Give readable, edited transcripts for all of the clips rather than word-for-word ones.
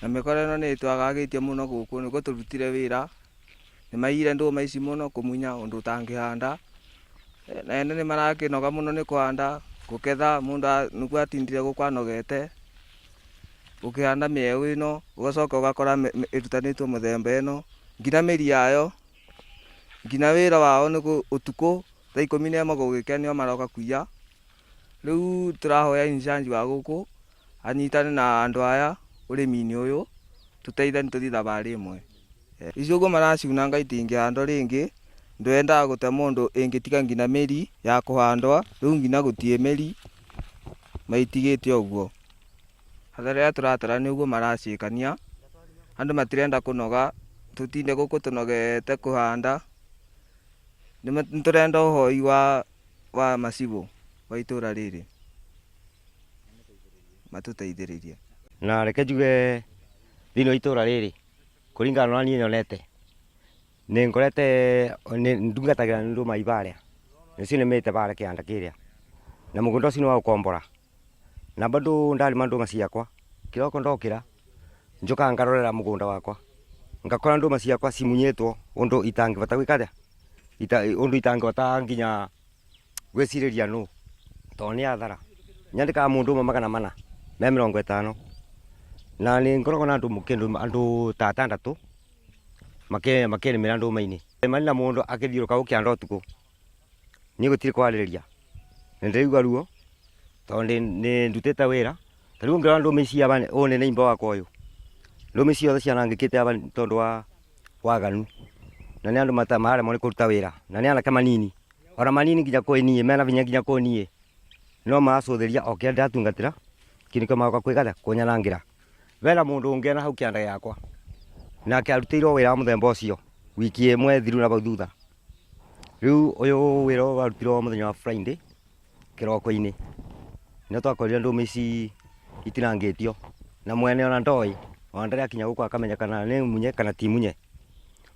Na mĩkora ĩno nĩ ĩtwagagĩtie mũno gũkũ nĩguo tũrutire wĩra, nĩ maiyire ndũma ici mũno kũmunya ũndũ ũtangĩhanda, na ene nĩ marakĩnoga mũno nĩ kũhanda, kũgetha mũndũ nĩguo atindire gũkũ anogete, ũkĩhanda mĩeũ ĩno, ũgacoka ũgakora ĩrutanĩtwo mũthemba ĩno, nginya mĩri yayo, nginya wĩra wao nĩ ũtukũ thaa 11 gũgĩkĩa nĩo maroka kũiya. Rĩu tũrahoya in-charge wa gũkũ anyitane na andũ aya ũrĩmi-inĩ ũyũ, tũteithanie tũthiĩ thabarĩ ĩmwe. Ici ũguo maraciunanga itingĩhandwo rĩngĩ, ndwendaga gũte mũndũ ĩngĩtiga nginya mĩri ya kũhandwa, rĩu nginya gũtirĩ mĩri maitigĩte ũguo. Hathara ĩrĩa tũratara nĩ ũguo maraciĩkania, andũ matirenda kũnoga, tũtinde gũkũ tũnogete kũhanda, nĩ tũrenda ũhoi wa macibũ wa itũra rĩrĩ matũteithĩrĩrie. Na reke njuge thĩinĩ wa itũra rĩrĩ kũringana na ũrĩa niĩ nyonete, nĩ ngorete ndungatagĩra ndũma ibarĩa, nĩcio nĩmĩte barĩa kĩanda kĩrĩa, na mũgũnda ũcio nĩ wa gũkombora, na bado ndarĩma ndũma ciakwa, kĩroko ndokĩra, njũkaga ngarorera mũgũnda wakwa, ngakora ndũma ciakwa cimunyĩtwo ũndũ itangĩbota gwĩka atĩa, ũndũ itangĩhota nginya gwĩcirĩria nũ, tondũ nĩ hathara. Nyandĩkaga mũndũ ũmwe 450, na nĩ ngoragwo na andũ kĩndũ andũ ta atandatũ makĩrĩmĩra ndũma-inĩ. Marĩ na mũndũ akĩthiũrũrũka gũkũ kĩanda ũtukũ, niĩ gũtirĩ kwarĩrĩria, nĩ ndĩraigua ruo tondũ nĩ ndutĩte wĩra. Ta rĩu ũngĩrora ndũma ici aba ũyũ nĩ neighbour wakwa ũyũ, ndũma ici ciothe cianangĩkĩte aba tondũ wa waganu, na nĩ andũ maremwo nĩ kũruta wĩra, na nĩ anake manini, ona manini nginya kwĩ niĩ, mena hinya nginya kwĩ niĩ, no maracũthĩria o kĩrĩa ndĩratungatĩra, kĩu nĩkĩo maroka gwĩka atĩa, kũnyanangĩra. Bena mũndũ ũngĩ ena hau kĩanda gĩakwa, nake arutĩirwo wĩra wa mũthemba ũcio wiki ĩmwe thiru na hau thutha. Rĩu ũyũ wĩra ũyũ warutirwo mũthenya wa Friday kĩroko-inĩ, nĩho twakorire ndũma ici itinangĩtio, na mwene ona ndoĩ, ona ndarĩ akinya gũkũ akamenya kana nĩ munye kana ti munye.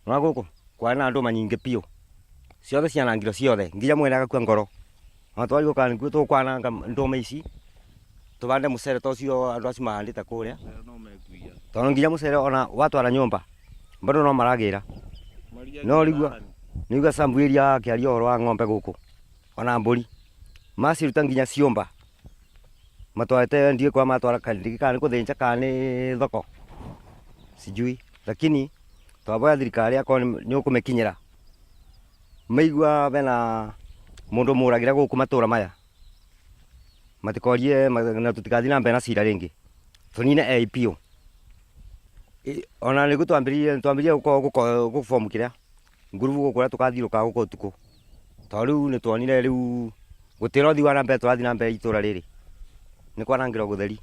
Nĩwona gũkũ kwarĩ na ndũma nyingĩ biũ, ciothe cianangirwo ciothe nginya mwene agakua ngoro. Ona twarigwo kana nĩkuo tũkwananga ndũma ici, tũbande mũcere ta ũcio andũ acio mahandĩte kũrĩa, tondũ nginya mũcere ona watwara nyũmba bado no maragĩra. No rĩu nĩũigua Samuel akĩaria ũhoro wa ng'ombe gũkũ ona mbũri, maciruta nginya ciũmba matwarĩte ndiũĩ kũrĩa matwara ndiũĩ kana nĩ gũthĩnja kana nĩ thoko sijui, lakini twaboya thirikari akorwo nĩ ũkũmĩkinyĩra, maigua bena mũndũ mũragĩre gũkũ matũra maya, matikorie na tũtigathiĩ na mbere na cira rĩngĩ, tũnine ei biũ. Ona nĩguo twambĩrĩirie twambĩrĩirie gũ form kĩrĩa ngurubu gũkũ ũrĩa tũgathiũrũrũkaga gũkũ ũtukũ, tondũ rĩu nĩ tuonire rĩu gũtirĩ ũthii wa na mbere tũrathiĩ na mbere itũra rĩrĩ, nĩ kwanangĩrwo gũtheri.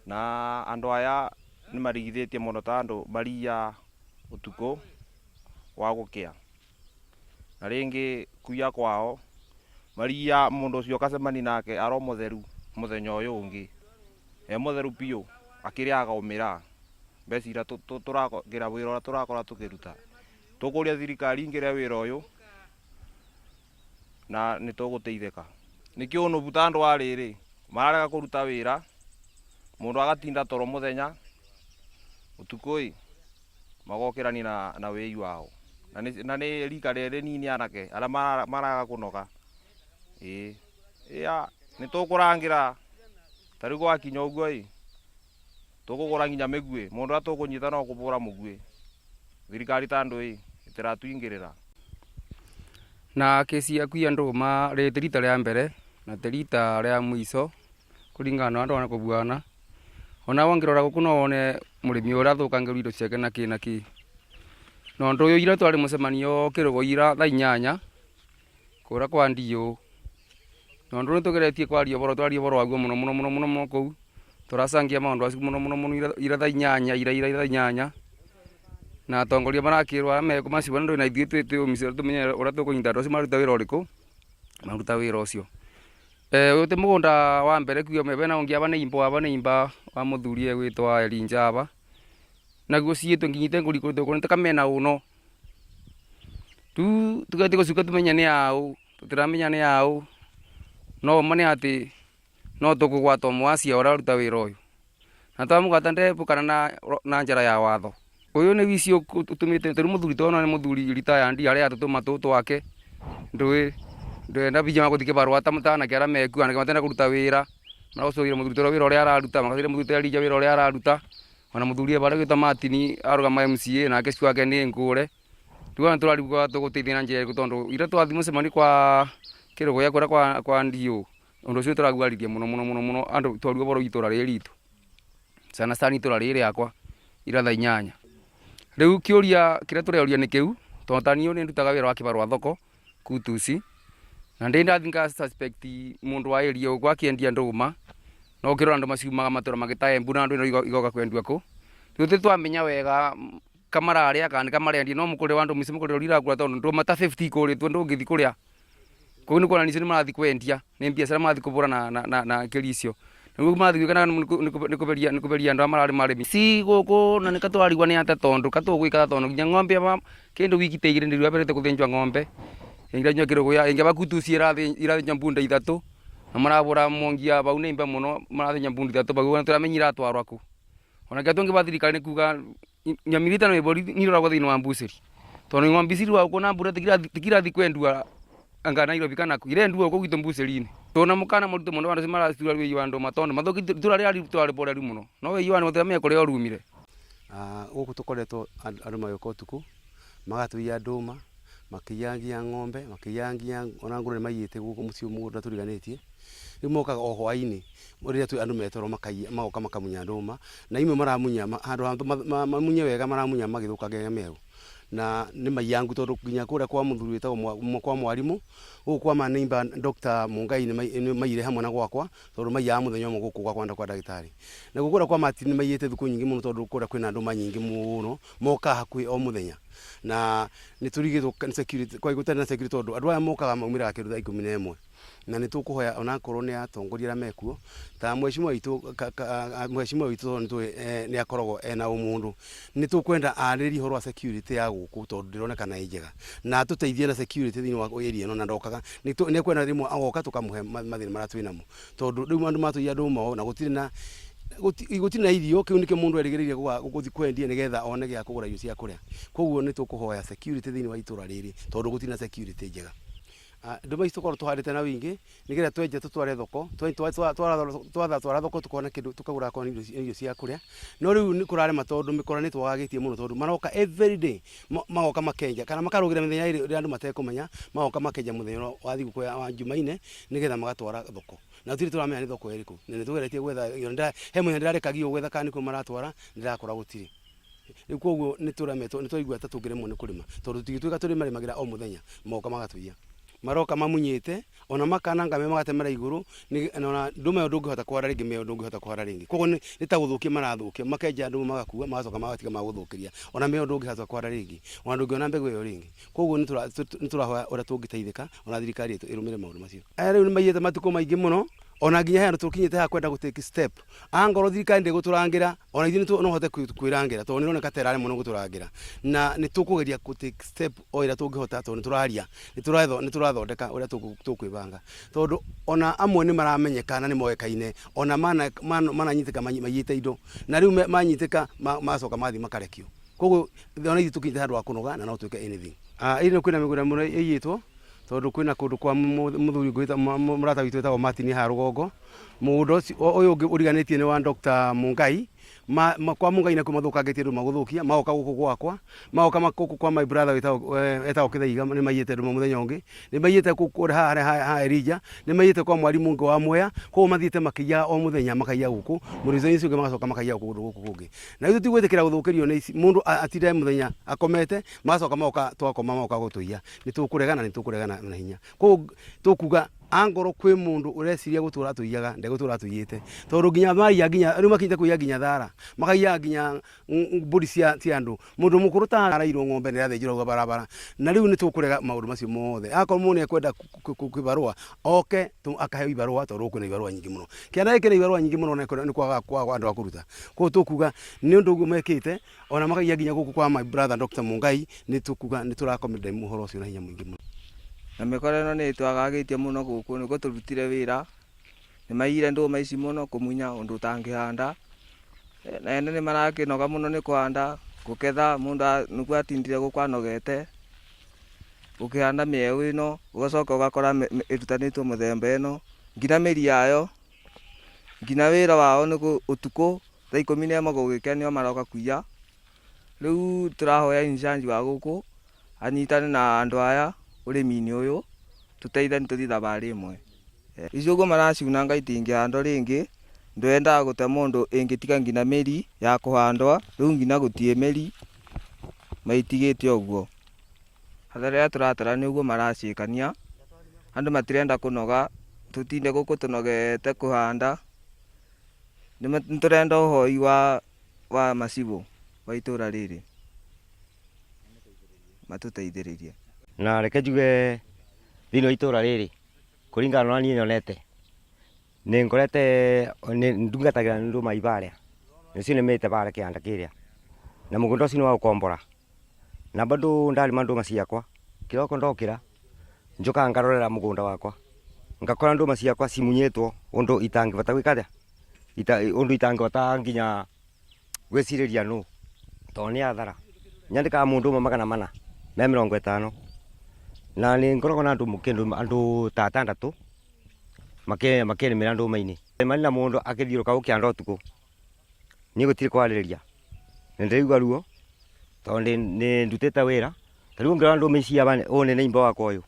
Na andũ aya nĩ marigithĩtie mũno ta andũ maria ũtukũ wa gũkĩa. Na rĩngĩ kuiya kwao, maria mũndũ ũcio ũkacemania nake aro mũtheru mũthenya ũyũ ũngĩ, e mũtheru biũ akĩrĩaga o mĩraa, mbeca iria tũrakĩra wĩra ũrĩa tũrakorwo tũkĩruta. Tũkũria thirikari ĩingĩre wĩra ũyũ na nĩ tũgũteithĩka. Nĩkĩo ũnũbu ta andũ a rĩrĩ mararega kũruta wĩra, mũndũ agatinda toro mũthenya, ũtukũ ĩ magokĩrania na wĩi wao. Na nĩ rika rĩrĩ rĩnini anake arĩa maraga kũnoga. Ĩĩ nĩ tũkũrangĩra ta rĩu gwakinya ũguo ĩ, tũkũgũra nginya mĩguĩ, mũndũ ũrĩa tũkũnyita no kũbũra mũguĩ. Thirikari ta andũ ĩ ĩtiratũingĩrĩra. Na kesi ya kuiya ndũma rĩ ti rita rĩa mbere na ti rita rĩa mũico kũringana na ũrĩa ndona kũbuana. Onawe ũngĩrora gũkũ no wone mũrĩmi ũrĩa athũkangĩrwo indo ciake na kĩ na kĩ. Na ũndũ ũyũ ira twarĩ mũcemanio kĩrũgo ira thaa 8 kũrĩa kwa ndiũ. Na ũndũ ũyũ nĩtũgeretie kwaria ũhoro twaria ũhoro waguo mũno mũno mũno mũno mũno kũu, tũracangia maũndũ acio mũno mũno mũno ira thaa 8 ira ira thaa 8. Na atongoria marakĩrwo arĩa me macio na ithuĩ twĩ tũmenye ũrĩa tũkũnyita andũ acio maruta wĩra ũrĩkũ, maruta wĩra ũcio. Ũyũ ti mũgũnda wa mbere kuga bena ũngĩ aba neighbour aba neighbour wa mũthuri egwĩtwo Elijah aba, naguo ciĩtwo nginyĩte ngũri kũndũ ta mena ũno. Rĩu tũgeretie gũcuka tũmenye nĩ aũ, tũtiramenya nĩ aũ, no ũma nĩ atĩ No tukugwata mwacia uria aruta wira uyu na twamugwata ndebukana na njira ya watho. Uyu ni wici utumite tori muthuri tona ni muthuri retired aria atutuma tu twake ndui ndwenda bija maguthi kibarua ta mutana kiara meku anake matenda kuruta wira maragucugire muthuri tora wira uria araruta makacire muthuri tora rija wira uria araruta ona muthuri bara gwita Martin arugama MCA nake ciwake ni ngure riu turarigwa tuguteithia na njira iriku tondu ira twathi mucemanio kwa kirugo kuria kwa ndio undu ucio turaguarithia muno muno muno muno andu twarua boro itura riri ritu sana sana itura riri riakwa ira thaa 8. Riu kiuria kiria tureuria ni kiu tondu ta niĩ ndutaga wira wa kibarua thoko kutuci na ndi ndathi nga suspect mundu wa area uguo akiendia nduma no ukirora andu maciumaga matura magita Embu na andu ino igoka kwendua ku riu twamenya wega kamararia kana kamarendia no mukure wa andu mici mukure rirakura tondu nduma ta 50 ikuritwo ndungithi kuria kuu ni kuonania icio ni marathi kwendia ni biacara marathi kubura na kiri icio niguo marathi gwika na ni kuberia andu aria marari marimi si guku na nikatwarigwa ni ate tondu katugwika tondu nginya ng'ombe kindu wiki ta igiri ndirua berete kuthinjwa ng'ombe ingira nyua kirugu ya ingi bakutuci irathinjwa mbunda 3 na marabura mongia bau ni imba muno marathinjwa mbunda 3 bau na turamenyira iratwarwa ku ona kia tungi ba thirikari ni kuga nyamirita na mibori niroragwo thiini wa mbuciri tondu ng'ombe ici irwagwo na mbura tikirathi kwendua anga Nairobi kana ku irendua ku gwitu mbuciri-ini tona mukana muritu muno andu maracura wĩi wa nduma tondu mathuki itura rĩrĩa twari boreru muno no wĩi wa nduma kuria urumire. Guku tukoretwo andu magĩũka ũtukũ magatuiya nduma makiiya nginya ng'ombe makiiya nginya ona ngũrwe nĩmaiyĩte gũkũ mũciĩ mũgũnda tũriganĩtie. Rĩu mokaga o hwaĩ-inĩ rĩrĩa twĩ andũ metoro makaiya magoka makamunya ndũma na imwe maramunya handũ ha mamunye wega maramunya magĩthũkangia mĩeũ na nĩ maiyangu tondu nginya kũrĩa kwa mũthuri wĩtagwo kwa mwarimu gũkũ kwa maneiba Dr. Mungai nĩ maiyire hamwe na gwakwa tondu maiyaga mũthenya ũmwe gũkũ gwakwa kwa ndagĩtarĩ na gũkũ kwa Martin nĩ maiyĩte thikũ nyingĩ mũno tondu kũrĩa kwĩna ndũma nyingĩ mũno mokaga hakuhĩ o mũthenya na nĩ tũrigĩtwo nĩ security kwa gũtarĩ na security tondu andũ aya mokaga maumĩraga kĩndũ thaa 11 na nĩ tũkũhoya onakorwo nĩ atongoria arĩa mekuo ta mheshimiwa witũ mheshimiwa witũ tondũ nĩ akoragwo ena ũmũndũ nĩ tũkwenda arĩrĩrie ũhoro wa security ya gũkũ tondũ ndĩronekana ĩ njega na atũteithie na security thĩinĩ wa area ĩno na ndokaga nĩ ekwenda rĩmwe agoka tũkamũhe mathĩna marĩa twĩnamo tondu rĩu andũ matũiya ndũma na gũtirĩ na gũtirĩ na irio kĩu nĩkĩo mũndũ erĩgĩrĩire gũthiĩ kwendia nĩgetha one gĩa kũgũra irio cia kũrĩa. Koguo nĩ tũkũhoya security thĩinĩ wa itũra rĩrĩ tondũ gũtirĩ na security njega. Ndũma ici tũkorwo tũhandĩte na wĩingĩ nĩgetha twenje tũtware thoko twatwara thoko tũkona kĩndũ tũkagũra akorwo nĩ irio cia kũrĩa no rĩu nĩ kũrarema tondũ mĩkora nĩ twagagĩtie mũno tondũ maroka every day magoka makenja kana makarũgĩra mĩthenya ĩrĩa andũ matekũmenya magoka makenja mũthenya wa thigũkũ ya Jumaine nĩgetha magatwara thoko na tũtirĩ tũramenya nĩ thoko ĩrĩkũ na nĩ tũgeretie gwetha he mũthenya ndĩrarĩkagio gwetha kana nĩkuo maratwara ndĩrakora gũtirĩ. Rĩu koguo nĩ tũremetwo nĩ twaigua ta tũngĩremwo nĩ kũrĩma tondũ tũtingĩtuĩka tũrĩmarĩmagĩra o mũthenya magoka magatũiya maroka mamunyĩte ona makananga me magatemera igũrũ ona ndũma ĩyo ndũngĩhota kũhanda rĩngĩ mĩeũ ndũngĩhota kũhanda rĩngĩ koguo nĩ ta gũthũkia marathũkia makenja ndũma magakua magacoka magatiga magũthũkĩria ona mĩeũ ndũngĩhota kũhanda rĩngĩ ona ndũngĩona mbegũ ĩyo rĩngĩ koguo nĩ tũrahoya ũrĩa tũngĩteithĩka ona thirikari ĩtũ ĩrũmĩrĩre maũndũ macio. Aya rĩu nĩ maiyĩte matukũ maingĩ mũno ona nginya he handũ tũkinyĩte haha kwenda gũ take step angorwo thirikari ndĩgũtũrangĩra ona ithuĩ no hote kwĩrangĩra tondũ nĩroneka ta ĩraremwo nĩ gũtũrangĩra na nĩ tũkũgeria gũ take step o ĩrĩa tũngĩhota tondũ nĩ tũraria nĩ tũrathondeka ũrĩa tũkwĩbanga tondũ ona amwe nĩ maramenyeka na nĩ moĩkaine ona mananyitĩka maiyĩte indo na rĩu manyitĩka macoka mathiĩ makarekio koguo ona ithuĩ tũkinyĩte handũ ha kũnoga na no twĩke anything. Ĩno kwĩna mĩgũnda mũno ĩiyĩtwo tondu kwĩna kũndũ kwa mũthuri ngwĩta mũrata witũ wĩtagwo Martin haha rũgongo mũgũnda ũcio ũyũ ũngĩ ũriganĩtie nĩ wa Dr. Mungai kwa Mungai nakuo mathũkangĩtie ndũma gũthũkia magoka gũkũ gwakwa magoka gũkũ kwa my brother wĩtagwo Kĩthaiga nĩ maiyĩte ndũma mũthenya ũngĩ nĩ maiyĩte kũrĩa haha ha Elijah nĩ maiyĩte kwa mwarimu ũngĩ wa Mwea koguo mathiĩte makĩiyaga o mũthenya makaiya gũkũ mũrĩithi ũcio ũngĩ magacoka makaiya kũndũ gũkũ kũngĩ na ithuĩ tigwĩtĩkĩra gũthũkĩrio nĩ ici mũndũ atinde mũthenya akomete magacoka magoka twakoma magoka gũtũiya nĩ tũkũregana nĩ tũkũregana na hinya koguo tũkuga angorwo kwĩ mũndũ ũreciria gũtũra tũiyaga ndegũtũra tũiyĩte tondũ nginya maiya nginya rĩu makinyĩte kũiya nginya thara makaiya nginya mbũri cia andũ mũndũ mũkũrũ ta arairwo ng'ombe nĩrathĩnjĩrwo barabara na rĩu nĩ tũkũrega maũndũ macio mothe akorwo mũndũ nĩekwenda kĩbarũa oke akaheo ibarũa tondũ kwĩna ibarũa nyingĩ mũno kĩanda gĩkĩ na ibarũa nyingĩ mũno nĩ kwaga andũ a kũruta koguo tũkuga nĩ ũndũ ũguo mekĩte ona makaiya nginya gũkũ kwa my brother Dr. Mungai nĩ tũkuga nĩ tũrakomenda ũhoro ũcio na hinya mũingĩ mũno. Na mĩkora ĩno nĩ ĩtwagagĩtie mũno gũkũ nĩguo tũrutire wĩra Nĩ maiyire ndũma ici mũno kũmunya ũndũ ũtangĩhanda. Na ene nĩ marakĩnoga mũno nĩ kũhanda, kũgetha mũndũ nĩguo atindire gũkũ anogete. Ũkĩhanda mĩeũ ĩno ũgacoka ũgakora ĩrutanĩtwo mũthemba ĩno nginya mĩri yayo, nginya wĩra wao nĩ ũtukũ thaa 11 gũgĩkĩa nĩo maroka kũiya. Rĩu tũrahoya in-charge wa gũkũ anyitane na andũ aya ũrĩmi-inĩ ũyũ tũteithanie tũthiĩ thabarĩ ĩmwe. Icio ũguo maraciunanga itingĩhandwo rĩngĩ, ndwendaga gũte mũndũ ĩngĩtiga nginya mĩri ya kũhandwo, rĩu nginya gũtirĩ mĩri maitigĩte ũguo. Hathara ĩrĩa tũratara nĩ ũguo maraciĩkania, andũ matirenda kũnoga, tũtinde gũkũ tũnogete kũhanda. Nĩ tũrenda ũhoi wa macibũ wa itũra rĩrĩ matũteithĩrĩrie. Na reke njuge thĩinĩ wa itũra rĩrĩ kũringana na ũrĩa niĩ nyonete nĩ ngorete ndungatagĩra ndũma ibarĩa nĩcio nĩmĩte barĩa kĩanda kĩrĩa na mũgũnda ũcio nĩ wa gũkombora na bado ndarĩma ndũma ciakwa kĩroko ndokĩra njokaga ngarorera mũgũnda wakwa ngakora ndũma ciakwa cimunyĩtwo ũndũ itangĩbota gwĩka atĩa ũndũ itangĩhota nginya gwĩcirĩria nũ tondũ nĩ athara nyandĩkaga mũndũ ũmwe 450 na nĩ ngoragwo na andũ kĩndũ andũ ta atandatũ makĩrĩmĩra ndũma-inĩ mani na mũndũ akĩthiũrũka gũkĩanda ũtukũ niĩ gũtirĩ kwarĩrĩria nĩ ndĩraigua ruo tondũ nĩ ndutĩte wĩra ta rĩu ũngĩrora ndũma ici aba ũyũ nĩ neighbour wakwa ũyũ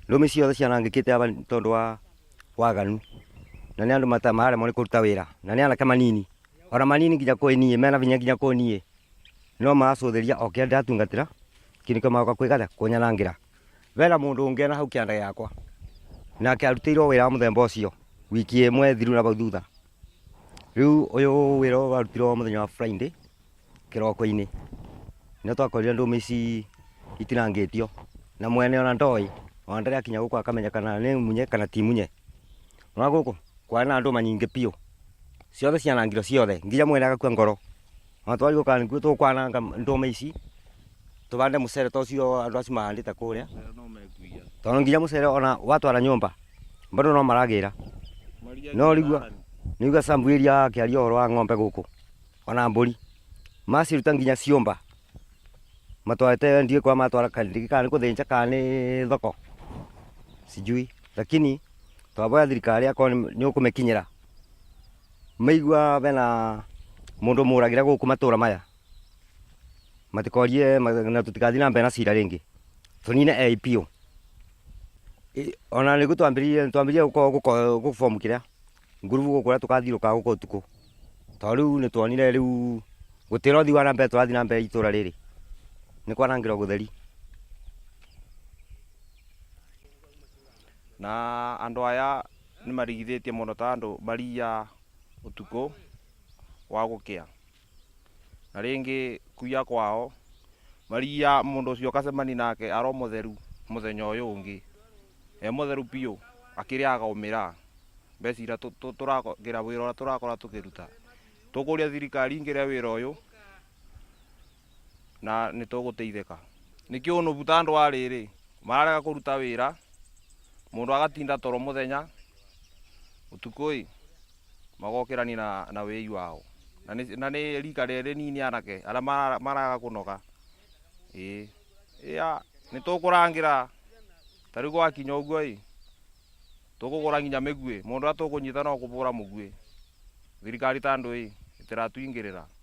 ndũma ici ciothe cianangĩkĩte aba tondũ wa waganu na nĩ andũ maremwo nĩ kũruta wĩra na nĩ anake manini ona manini nginya kwĩ niĩ mena binya nginya kwĩ niĩ no maracũthĩria o kĩrĩa ndĩratungatĩra kĩu nĩkĩo magoka gwĩka atĩa kũnyanangĩra. Bena mũndũ ũngĩ ena hau kĩanda gĩakwa nake arutĩirwo wĩra wa mũthemba ũcio wiki ĩmwe thiru na bau thutha. Rĩu ũyũ wĩra ũyũ warutirwo mũthenya wa Friday kĩroko-inĩ nĩo twakorire ndũma ici itinangĩtio na mwene ona ndoĩ ona ndarĩ akinya gũkũ akamenya kana nĩ munye kana ti munye. Ona gũkũ kwarĩ na ndũma nyingĩ biũ ciothe cianangirwo ciothe nginya mwene agakua ngoro ona twarigwo kana nĩkuo tũkwananga ndũma ici tũbande mũcere ta ũcio andũ acio mahandĩte kũrĩa tondũ nginya mũcere ona watwara nyũmba bado no maragĩra no rigua nĩigua Sambuĩria akĩaria ũhoro wa ng'ombe gũkũ ona mbũri maciruta nginya ciũmba matwarĩte ndiũĩ kwa matwara kana nĩ gũthĩnja kana nĩ thoko sijui, lakini twaboya thirikari akorwo nĩ ũkũmĩkinyĩra maigua bena mũndũ mũragĩra gũkũ matũra maya matikorie na tũtigathiĩ na mbere na cira rĩngĩ tũnine ei biũ. Ona nĩguo twambĩrĩrie gũbomu kĩrĩa ngurubu gũkũ ũrĩa tũkathiũrũrũkaga gũkũ ũtukũ tondũ rĩu nĩ tuonire rĩu gũtirĩ ũthii wa na mbere tũrathiĩ na mbere itũra rĩrĩ nĩ kwanangĩrwo gũtheri. Na andũ aya nĩ marigithĩtie mũno ta andũ maria ũtukũ wa gũkĩa na rĩngĩ kuiya kwao maria mũndũ ũcio ũkacemania nake aro mũtheru mũthenya ũyũ ũngĩ e mũtheru biũ akĩrĩaga ũmĩra mbeca iria tũrakĩra wĩra ũrĩa tũrakora tũkĩruta tũkũria thirikari ingĩre wĩra ũyũ na nĩ tũgũteithĩka. Nĩkĩo ũnũbu ta andũ a rĩrĩ mararega kũruta wĩra mũndũ agatinda toro mũthenya ũtukũ ĩ magokĩrania na wĩi wao na nĩ rika rĩrĩ nini anake arĩa maraga kũnoga ĩĩ ĩa nĩ tũkũrangĩra ta rĩu gwakinya ũguo ĩ tũkũgũra nginya mĩguĩ mũndũ ũrĩa tũkũnyita no kũbũra mũguĩ thirikari ta andũ ĩ ĩtĩratũingĩrĩra.